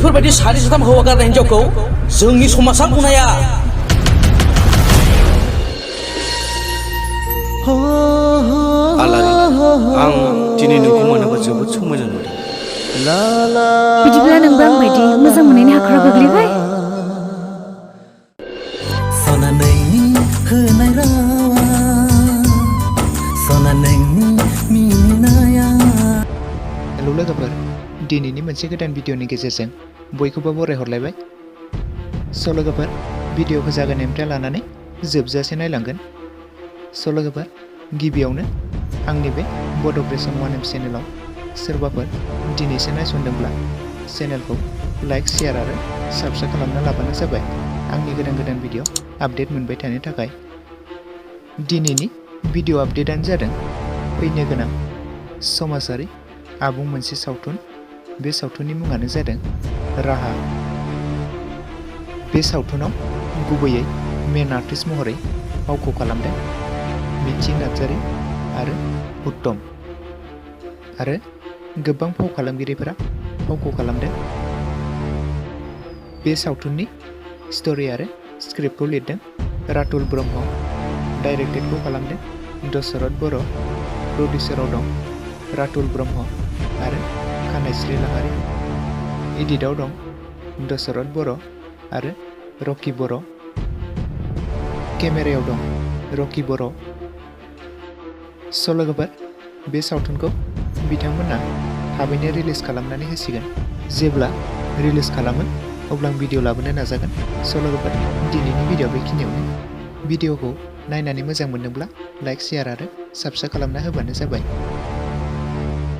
बेफोरबायदि सानै साथाम हौवा गारनाय हिनजावखौ जोंनि समाजा गनाया। आलारि, आं दिनै नोंखौ मोनोबा जोबोद समायना नुदों। बिदिब्ला नोंबो आं बायदि मोजां मोननायनि हाखराव गोग्लैबाय। हेलौ लोगोफोर, दिनैनि मोनसे गोदान भिडिअनि गेजेरजों बयखौबो बरायहरलायबाय। लोगोफोर, भिडिअखौ जागायनायनिफ्राय लानानै जोबजासे नायलांगोन। लोगोफोर, गिबियावनो आंनि बे बड' प्रेसन 1M चेनेलाव सोरबाफोर दिनैसो नायसनदोंब्ला चेनेलखौ लाइक, शेयार आरो साबस्क्राइब खालामना लाबानो जाबाय आंनि गोदान भिडिअ आपडेट मोनबाय थानो थाखाय। दिनैनि भिडिअ आपडेटआनो जादों फैनो गोनां समाजारि आबुं मोनसे सावथुन। बे सावथुननि मुङानो जादों राहा। बे सावथुनाव गुबैयै मेन आर्टिस्ट महरै फावखौ खालामदों मिथि नार्जारी आरो उत्तम, आरो गोबां फाव खालामगिरिफोरा फावखौ खालामदों। बे सावथुननि स्ट'रि आरो स्क्रिप्टखौ लिरदों रातुल ब्रह्म, डाइरेक्टेडखौ खालामदों दशरथ बर', प्रडिउसाराव दं रातुल ब्रह्म आरो कानाइस्रि लाहारी, एडिटआव दं दशरथ बर' आरो रकि बर', केमेरायाव दं रकि बर'। लोगोफोर, बे सावथुनखौ बिथांमोना थाबैनो रिलिज खालामनानै होसिगोन। जेब्ला रिलिज खालामो अब्ला आं भिडिअ लाबोनो नाजागोन। लोगोफोर, दिनैनि भिडिअ बेखिनियावनो। भिडिअखौ नायनानै मोजां मोनोब्ला लाइक, शेयार आरो साबस्क्राइब खालामना होबानो जाबाय।